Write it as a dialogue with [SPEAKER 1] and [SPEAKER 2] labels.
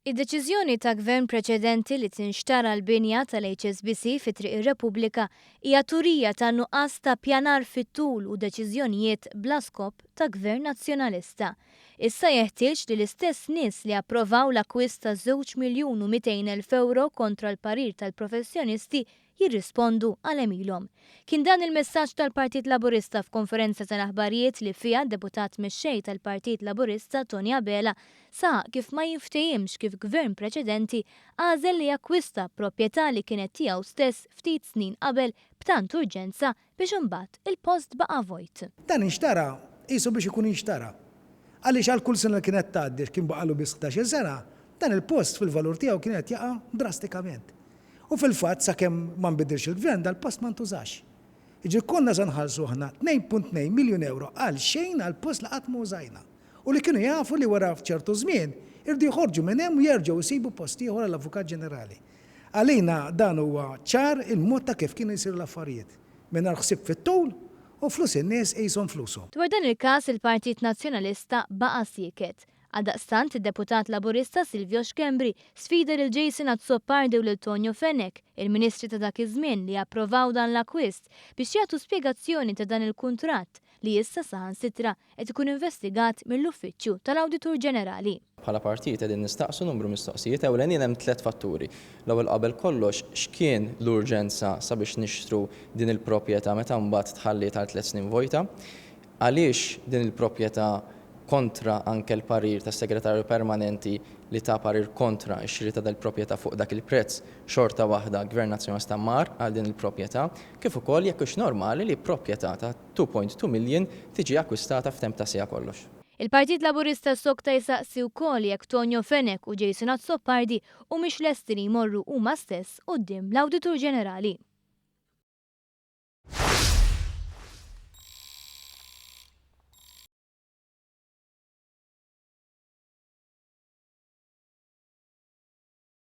[SPEAKER 1] Id-deċiżjoni ta' Gvern preċedenti li tinxtara l-binja tal-HSBC fi Triq ir-Repubblika hija turija ta' nuqqas ta' pjanar fit-tul u deċiżjonijiet bla skop ta' Gvern Nazzjonalista. Issa jeħtieġ li l-istess nies li approvaw l-akkwist ta' 2,200,000 ewro kontra l-parir tal-professjonisti jirrispondu għal għemilhom. Kien dan il-messaġġ tal-Partit Laburista f'konferenza tal-aħbarijiet li fiha d-Deputat Mexxej tal-Partit Laburista Toni Abela saħaq kif ma jinftehimx kif Gvern preċedenti għażel li jakkwista proprjetà li kienet tiegħu stess ftit snin qabel b'tant urġenza biex imbagħad il-post baqa' vojt.
[SPEAKER 2] Dan inxtara qisu biex ikun inxtara. Għaliex għal kull sena li kienet tgħaddi, għax kien baqagħlu biss ħdax-il sena, dan il-post fil-valur tiegħu kien qed jaqa' drastikament. U fil-fatt sakemm ma nbidilx il-Gvern dal-post ma ntużax. Jiġifieri konna se nħallsu aħna 2.2 miljun ewro għal xejn għal post li qatt ma użajna. U li kienu jafu li wara ċertu żmien iridu joħorġu minn hemm u jerġgħu jsibu post ieħor għall-Avukat Ġenerali. Għalina dan huwa ċar il-mod ta' kif kienu jsiru l-affarijiet. Mingħajr ħsieb fit-tul u flus in-nies qishom flushom.
[SPEAKER 1] Dwar dan il-każ il-Partit Nazzjonalista baqa' sieket. Għaldaqstant, id-Deputat Laburista Silvio Schembri sfida lil Jason Azzopardi u lil Tonio Fenech, il-Ministri ta' dak iż-żmien li approvaw dan l-akkwist, biex jagħtu spjegazzjoni ta' dan il-kuntratt li issa saħansitra qed ikun investigat mill-Uffiċċju tal-Awditur Ġenerali.
[SPEAKER 3] Bħala partit qegħdin nistaqsu numru mistoqsijiet ewlenin hemm tlett fatturi. L-ewwel qabel kollox x'kien l-urġenza sabiex nixtru din il-propjetà meta mbagħad tħalliet għal tlett snin vojta? Għaliex din il-propjetà kontra anke l-parir tas-Segretarju Permanenti li ta parir kontra x-xiri ta' dal-propjetà fuq dak il-prezz, xorta waħda Gvern Nazzjonalista mar għal din il-propjetà, kif ukoll jekk hux normali li propjetà ta' 2.2 million tiġi akkwistata f'temp ta' siegħa kollox.
[SPEAKER 1] Il-Partit Laburista ssokta jsaqsi wkoll jekk Tonio Fenech u Jason Azzopardi humiex lesti li jmorru huma stess quddiem l-Awditur Ġenerali.